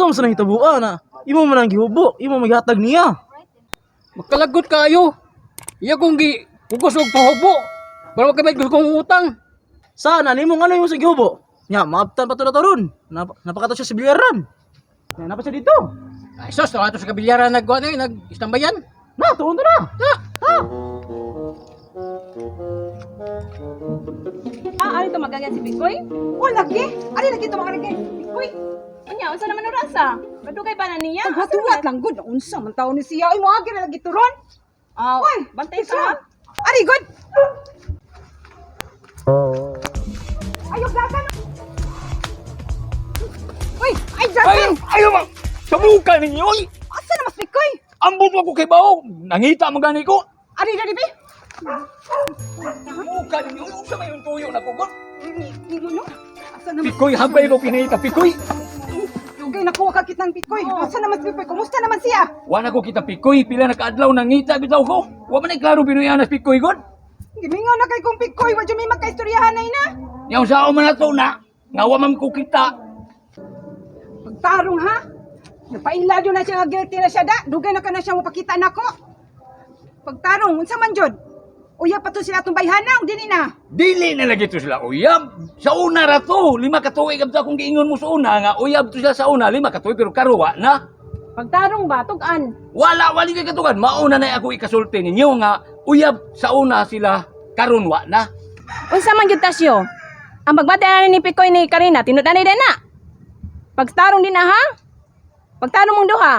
Unsa man sa nahitabuan na? Imo man ang gihubo, imo maghatag niya. Magkalagot kayo. Iya kong gi pugos og pahubo. Para wa kay gusto kong utang. Sana nimo ngano imo sa gihubo? Nya, maabtan pa to na to ron. Napakato siya sa bilyaran. Nya, napa siya dito? Ay sus, ato sa kabilyaran nagkuan eh, nag-istambayan. Na, tuon to na. Ah! Ah, ano ito magagan si Bikoy? O lagi, ari lagi ito mga lagi. Uy, Unya, unsa naman orasa? Kadugay pa na niya? ang hatulat lang gud unsa man taon ni siya. Ay moagi na lagi turon. Ah, Uy, bantay ka. Ha? Ari gud. Ayo dagan. Uy, ay dagan. Ay, ayaw ma! Sabukan ninyo, oy! Asa na mas Bikoy? Ambot ko kay Bao! Nangita man gani ko! Ari dali bi. Sabukan ninyo, oy! Unsa may yung tuyo na kugon? Di mo no. Asa na mas Pikoy, habay ko pinahita, Pikoy! Dugay nakuha ka kitang Bikoy. Asa na mas Bikoy? Kumusta naman siya? Wala ko kita, Pikoy! Pila na kaadlaw nangita bitaw ko! Wa man ay klaro binuyanas, Pikoy, god! Gimingaw na kay kong Bikoy, wa jud may magkaistoryahan ay na. Yaw sa man na to na! Nga wa man ko kita! Pagtarong ha? Napaila jud na siya nga guilty na siya da. Dugay na ka na siya mopakita nako. Pagtarong unsa man jud? Uya pa to sila atong bayhana ug dili na. Dili na lagi to sila uyab. Sa una ra to, 5 ka tuig abto akong giingon mo sa una nga uyab to sila sa una 5 ka tuig pero karon wa na. Pagtarong ba, tug-an. Wala wali kay katugan. Mauna na ako ikasulti ninyo nga uyab sa una sila karon wa na. Unsa man gyud tasyo? Ang pagbati na ni Pikoy ni Karina, tinud-anay din na. Pagtarong din na ha? Pagtarong mong duha.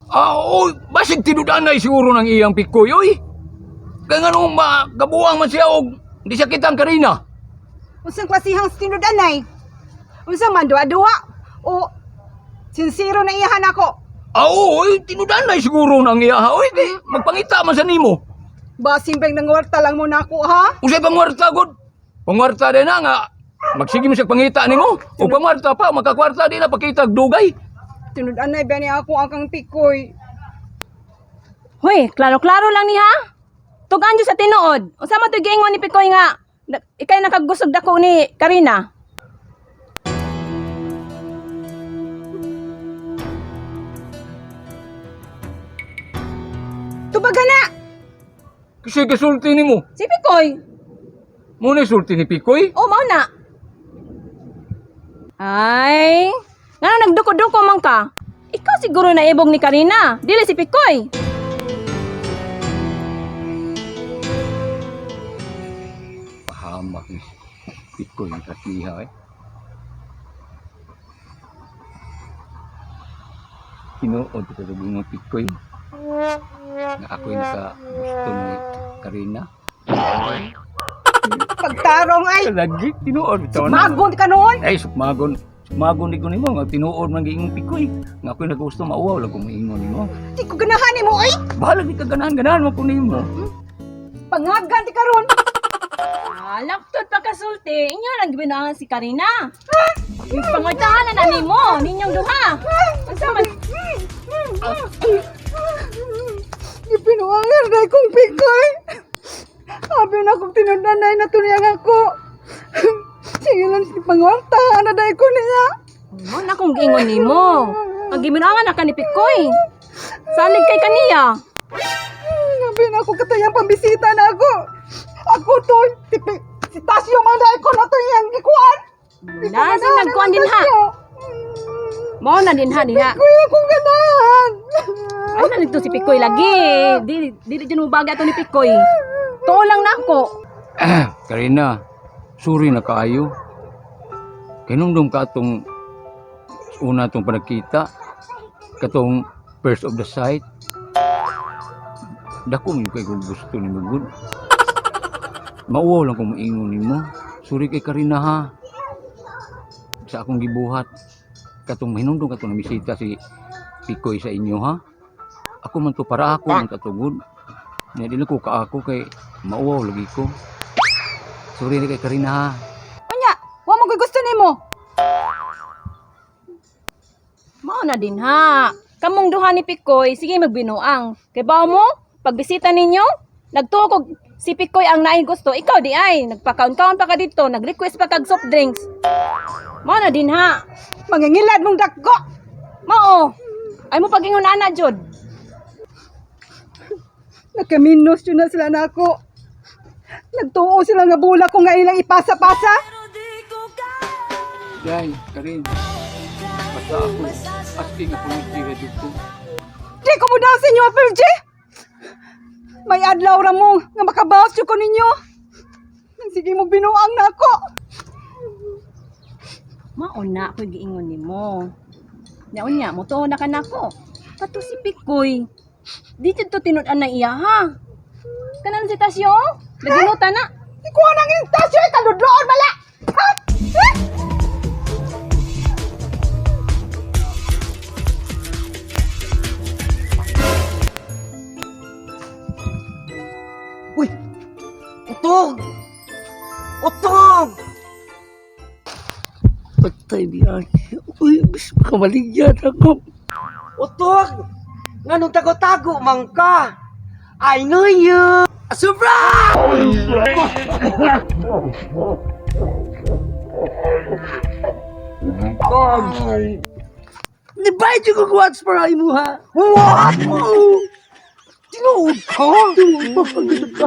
Ah, oy, basig tinudanay siguro ng iyang pikoy oy. Kay nganong magabuang man siya og di siya kitang Karina. Unsang klasihang tinud-anay? Unsa man duha-duha o sinsero na iyahan ako? Ah, oy, tinudanay siguro ng iya ha. Oy, kay magpangita man sa nimo. Basin bang nangwarta lang mo nako ha? Unsay pangwarta gud? Pangwarta din na nga magsige mo siya pangita nimo. O pangwarta pa makakwarta di na pakita og dugay. Tinud-anay ba niya ako ang kang Pikoy? Hoy, klaro-klaro lang ni ha? Tug-an jud sa tinuod. Unsa man to'y giingon ni Pikoy nga ikay nakagusog dako ni Karina? Tubaga na! Kasi kasulti nimo. Si Pikoy. Mo na sulti ni Pikoy. Oh, mao na. Ay, ngano nagduko-duko man ka? Ikaw siguro na ibog ni Karina. Dili si Pikoy. Pahamak ni Pikoy ang katiha eh. Tinuod ko talaga ng Pikoy. Na ako'y nasa gusto ni Karina. Pagtarong ay Lagi, tinuod. Bitaw na. magon ka noon. Ay, sukmagon. Sukmagon di ko nimo. Nga tinuod man giingong Pikoy. Nga ako'y nagusto mauwaw lang kung maingon nimo. Di ko ganahan nimo ay. Bahala di ka ganahan, ganahan mo ko nimo. Pangagan di karon. Ah, laktod pa kasulti. Inyo lang gibinaangan si Karina. Pangwartahan na na nimo, ninyong duha. Unsa man Gipinuangan na kong Pikoy. Abi na kong tinundanay na tuniyang ako. Sige lang si pangwarta, na dahil ko niya. Mo na kong giingon nimo. Ang gibinaangan na ka ni Pikoy. Salig kay kaniya. Abi na ako katayang pambisita na ako. Ako to, si Tasyo man dahil ko na to iyang gikuan. Nasa nagkuan din ha. Mao na din ha diha. Pikoy akong ganahan. Ay na nito si Pikoy lagi. Dili dili jud mo bagay ato ni Pikoy. Tuo lang na ako. Karina, sorry na kaayo. Kinumdum ka atong una atong panagkita, katong first of the sight. Dako mo kay kung gusto nimo gud. Mauwaw lang kung moingon nimo. Sorry kay Karina ha. Sa akong gibuhat. Katong mahinumdum katong namisita si Pikoy sa inyo ha. Ako man to para ako man katugod. Nya dili ko kaako kay mauwaw lagi ko. Sorry na kay Karina ha. Unya, wa mo ko'y gusto nimo. Mao na din ha. Kamong duha ni Pikoy, sige magbinuang. Kay bao mo, pagbisita ninyo, nagtuo kog si Pikoy ang naay gusto, ikaw di ay nagpakaon-kaon pa ka dito, nag-request pa kag soft drinks. Mao na din ha. Mangingilad mong dako. Mao. Ay mo pagingon ana jud. Nakaminos yun na sila nako. Nagtuo sila nga bula ko nga ilang ipasa-pasa. Day, Karin. Basta ako, asking apology ra jud ko. Di ko mo daw sa inyo, Apple G! May adlaw ra mo nga makabawas jud ko ninyo. Sige mo binuang na ako. Mao na ako'y giingon nimo. Nya unya mo tuo na ka nako. Kato si Pikoy. Di jud to tinud-an na iya ha. Kanan si Tasyo? Naginuta na. Ikuha nang intasyo, kaludloon bala! Ha? Ha? Uy! Utog! Utog! Patay biyan. Uy, bis makamaligyan ako. Utog! Nganong tago-tago man ka? I know you! Surprise! Nibayad yung kukuwats para imo ha. What? Tinuod ka? Tinuod pa pagkita ka.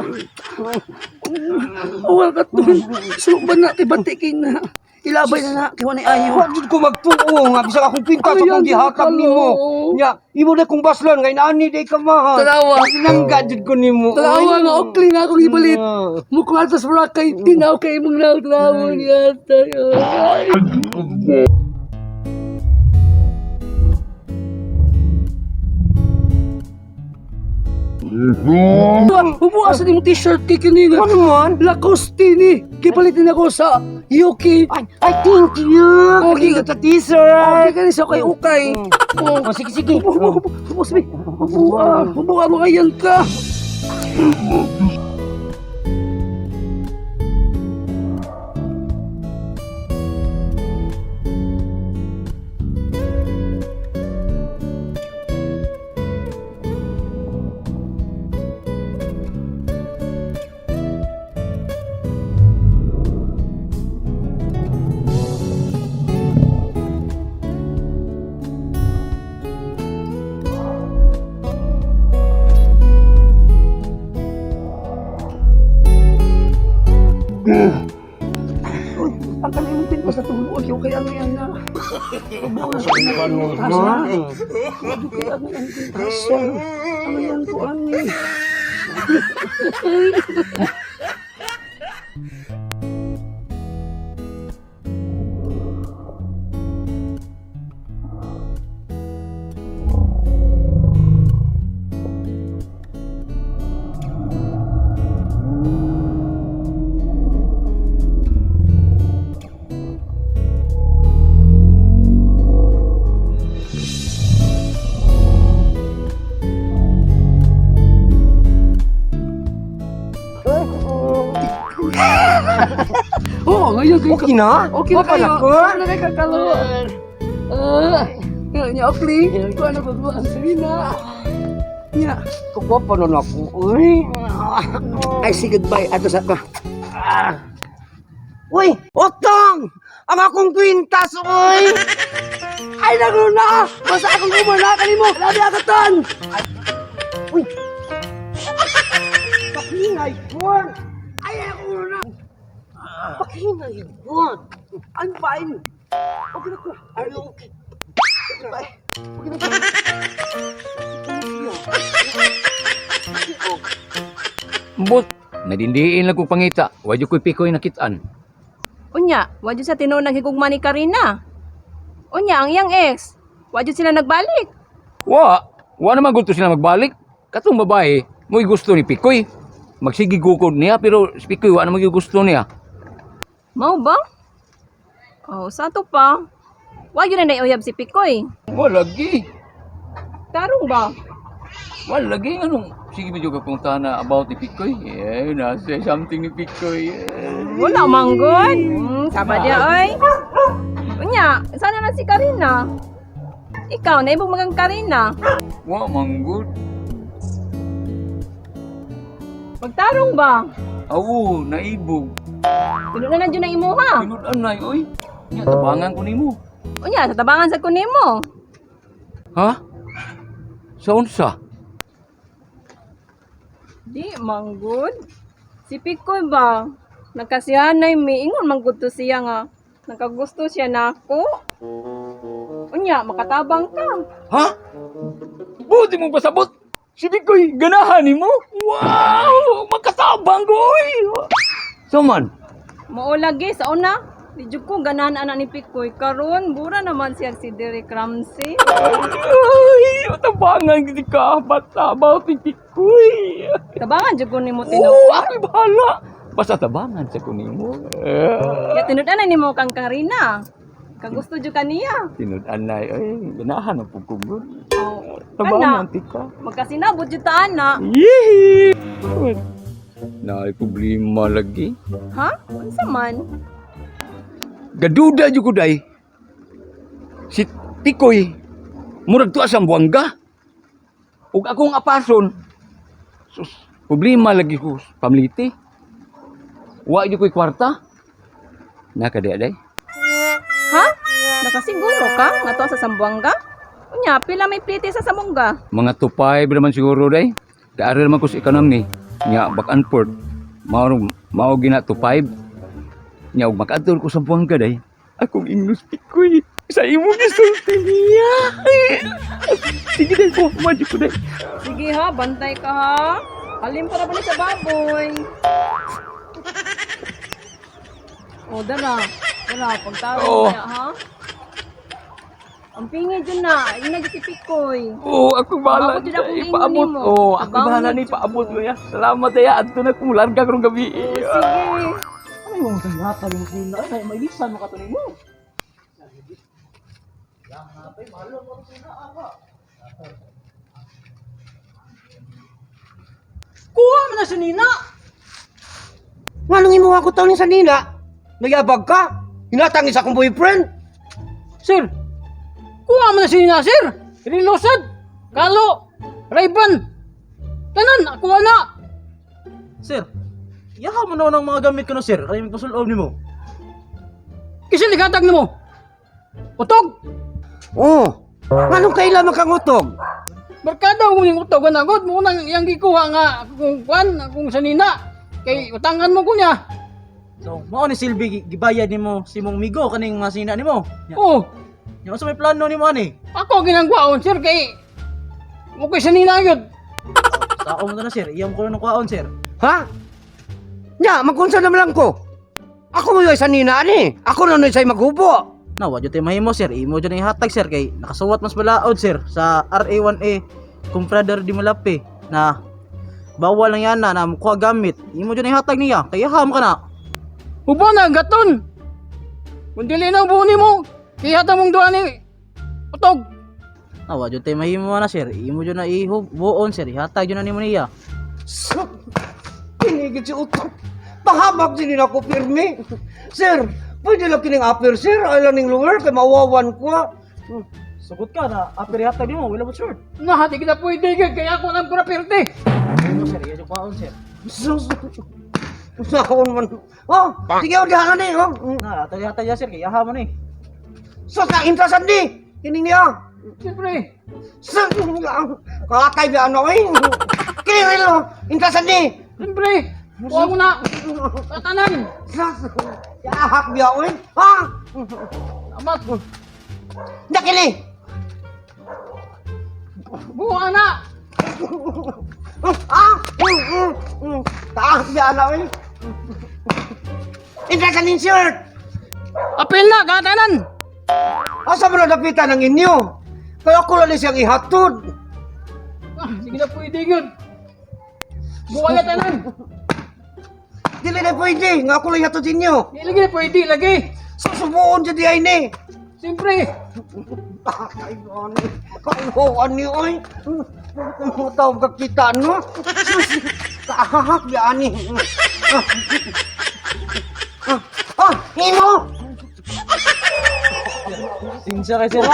Awal ka tun. Suban na kay batikin na. Ilabay na na kay wanay ayo. Wa jud ko magtuo nga bisag akong pintas Ano akong yan, gihatag kalo? nimo. Nya, imo na kong baslon nga inaani day ka ma. Tanawa. Nangga jud ko nimo. Tanawa nga okli na akong ibalit. Ah. Mukwatas para kay tinaw kay imong naw tanawa niya tayo. Humuha sa nimong t-shirt kay kini nga. Ano man? Lacoste ni. Kipalitin ako sa UK. Ay, ay, thank you. Okay. Okay, sa t-shirt. Okay kani sa kay ukay. Oh, sige, sige. Hubo, hubo, hubo, hubo, sabi. Hubo, ah, hubo, ano ayan ka. Ang kanimong pintas na tumuog yung kay ang yan na. Hubo na sa kanimong pintas na. Hubo kay ang yan pintas. Ang yan ko ang Oo, ngayon kayo. Okay na? Okay na kayo. Ko? Okay na kayo kakalo. Ah, nya okli. Ko ano ko ang Serena. Nya. Kukuha pa nun ako. Uy. Ay, say goodbye. Ato sa ka. Uy, Otong! Ang akong kwintas, uy! Ay, nagulo na! Basta akong umana kanimo. Labi ako ton. Uy! Pakinay ko! Ay, ako na. Pakinay ko! I'm fine. Okay na ko. Are you okay? Goodbye. Okay na ko. But, nadindiin lang kong pangita. Wa jud ko'y Pikoy nakitaan. Unya, wa jud sa tinuod naghigugma ni Karina. Unya ang iyang ex. Wa jud sila nagbalik. Wa, wa naman gusto sila magbalik. Katong babae, mo'y gusto ni Pikoy. Magsige gukod niya pero si Pikoy wa naman gyud gusto niya. Mao ba? Oh, sa to pa. Wa jud na naiuyab si Pikoy. Wa lagi. Tarong ba? Wa lagi anong sige medyo ka punta na about ni Pikoy. Eh, nasa something ni Pikoy. Eh. Wala manggod. Sama dia oy. Unya, sana na si Karina. Ikaw, naibog magang Karina. Wa man good. Magtarong ba? Awo, naibog. Tulo na na dyan ang imuha. Tinud-an na oy. Nya tabangan ko nimo. Unya, sa tabangan sa kunimo. Ha? Sa unsa? Di manggod. Si Pikoy ba? Nagkasihanay miingon manggod to siya nga. Nakagusto siya nako. Unya, makatabang ka. Ha? Buti mong pasabot. Si Bikoy, ganahan nimo? Wow! Makatabang ko, oy! So man, Mao lagi sa una. Di jud ko ganahan ana ni Pikoy karon bura naman siya si Derek Ramsey. Ay, tabangan gid ka, bata, si Bikoy. Tabangan jud ko nimo Oo, tinuod. ako'y bahala. Basta tabangan sa kunimo. Eh, Ya tinud-an nimo kang Karina. Kagusto jud kaniya. Tinud-anay, ay, ganahan ang pugkugon. Oh, Tabangan, kana. tika. Magkasinabot jud ta ana. Yee! Naay problema lagi. Ha? Unsa man? Gaduda jud ko day. Si Tikoy, murag tuwa sa buwangga. Ug akong apason. Sus, problema lagi ko pamliti. Wa jud ko'y kwarta. Naka di day. Ha? Nakasiguro ka nga tuwa sa Sambuanga? Unya, pila may plite sa Sambuanga? Mga 2.5 naman siguro day. Kaari naman ko sa economy. Nya back and forth. Mao mao gina 2.5. Nya ug makadto ko sa buwangga day. Akong English Tikoy. Sa imong gisulti niya. Sige day ko, madyo ko day. Sige ha, bantay ka ha. Alim para ba ni sa baboy? O, dara. Dara, pagtawag Oo. niya ha. Ang pingi dyan na, yun na si Pikoy. Oo, ako bahala. Abot yun akong Eh, ingon paabot. nimo. Oo, ako Abangon bahala ni jud paabot ko. mo ya. Salamat ya. Adto na kung larga karong gabi. O, sige. Ano yung mga hatag mo sila? Ay, may lisan mo ka to nimo. Kuha mo na si Nina! Nganong imo ako taon sa nina? Nayabag ka? Hinatangis akong boyfriend? Sir! Kuha mo na si Nina, sir! Rilusad! Kalo! Rayban! Tanan! Kuha na! Sir, yaha mo na ng mga gamit ko no, sir. Kaya magpasulob nimo. Kasi ligatag nimo. Utog! Oo. Nganong kailan kang utog? Barkada mo yung utog na god mo nang iyang gikuha nga kung kwan kung sanina kay utangan mo ko niya. So, mao ni silbi gibayad nimo si mong migo kaning mga sina nimo. Nya, Oh, nya unsa may plano nimo ani? ako ginangwaon sir kay mo kay sanina gyud. Sao mo to na sir, iyang ko na kwaon sir. Ha? Nya, magkunsa naman lang ko. Ako mo sa nina ani. Ako na nun sa'y maghubo. Na wa jud tay mahimo sir, imo jud ang ihatag sir kay nakasuwat mas balaod sir sa RA1A Kumprader di Malapi na bawal lang yan na na mukuha gamit. Imo jud ang ihatag niya, kay ham ka na. Ubo na gaton. Kung dili na ubo nimo, kay hatag mong duha ni utog. Na wa jud tay mahimo na sir, imo jud na ihuboon sir, ihatag jud na nimo niya. Sus! Kinigit si utog. Pahabak din nila ko pirmi. Sir, pwede lang kining upper sir. Ay lang ning lower kay mawawan ko. ah. Sugot ka na upper ihatag nimo, wala mo shirt. Na di kita pwede gyud kay ako nang pura pirte. Imo sir, iya jud kwaon sir. Sus! Saon man. Oh, sige, udahan na ni. Oh. Na, atag ihatag niya sir kay yaha mo ni. Sus, na intrasan di. Kining niya. Siyempre, Sus, kakay ba ano eh. Kining rilo, intrasan di. siyempre, kuha mo na. Tatanan. Sus, yahak biya eh. Ha? Amat, Nakili. buha na. Ah! Taas biya na eh. Intrasan din shirt. Apil na katanan. Asa mo na dapitan ang inyo? Kaya ako lang siyang ihatod. Ah, sige na pwede gyud. Buha na tanan. Dili na pwede, nga ako lang ihatod sa inyo. Di lagi na pwede lagi. Susubuon siya di ay ni. Siyempre, Ay, ano? Kaluhan niyo ay. Mga tao kakita no? Sus, kaahak yan eh. Ah, imo! Sinsya kay sir.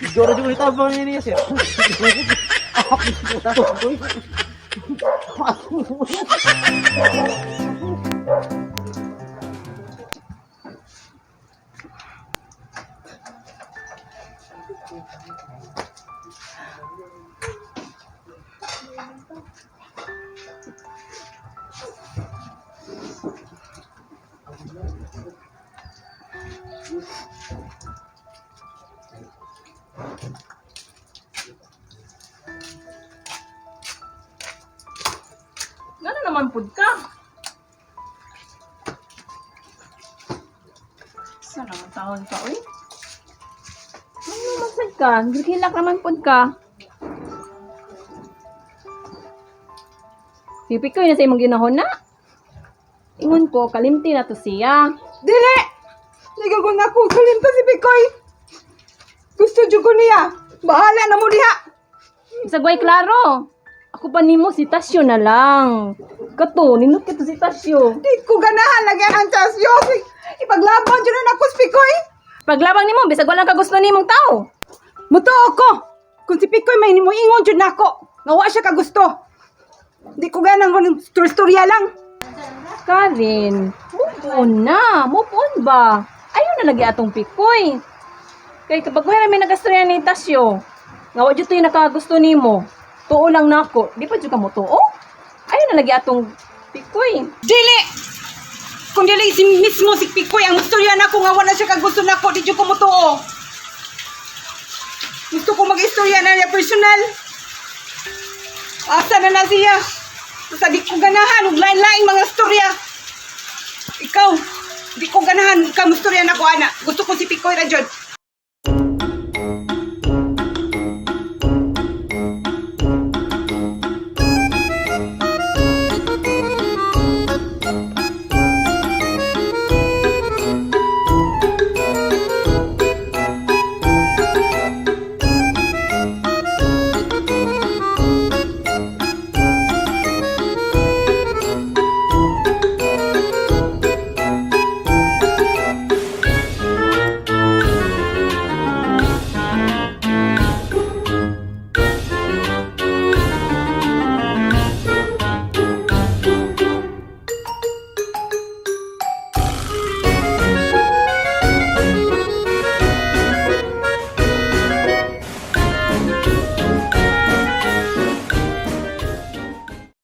Siguro jud ko itabang niya sir. naman pud ka. Sa naman taon ka, uy? Ano masad ka? Gihilak naman pud ka. Si Pikoy na sa imong ginahon na. Ingon ko, kalimti na to siya. Dili! Ligagon ako, kalimta si Pikoy. Gusto jud ko niya. Bahala na mo diha. Sagway klaro. Ako pa nimo si Tasyo na lang. Kato, ninot kito si Tasyo. Di ko ganahan lagi ang Tasyo. Ipaglaban jud na nako si Pikoy. Paglabang nimo, bisag walang kagusto nimong tao. Mutuo ko. Kung si Pikoy may moingon jud nako, nga wa siya kagusto. Di ko ganang kung istorya lang. Karin, move on na. Move on ba? Ayaw na lagi atong Pikoy. Kay kapag kuha may nagastorya ni Tasyo, nga wa jud to'y nakagusto nimo. Tuo lang nako, di pa jud ka mo tuo. Ayaw na lagi atong Pikoy. Dili! Kung dili si mismo si Pikoy ang istorya nako nga wala siya kagusto nako, di jud ko mutuo. Gusto ko mag-istorya na niya personal. Asa na na siya? Basta di ko ganahan og lain-laing mga istorya. Ikaw, di ko ganahan ka istorya nako ana. Gusto ko si Pikoy ra jud.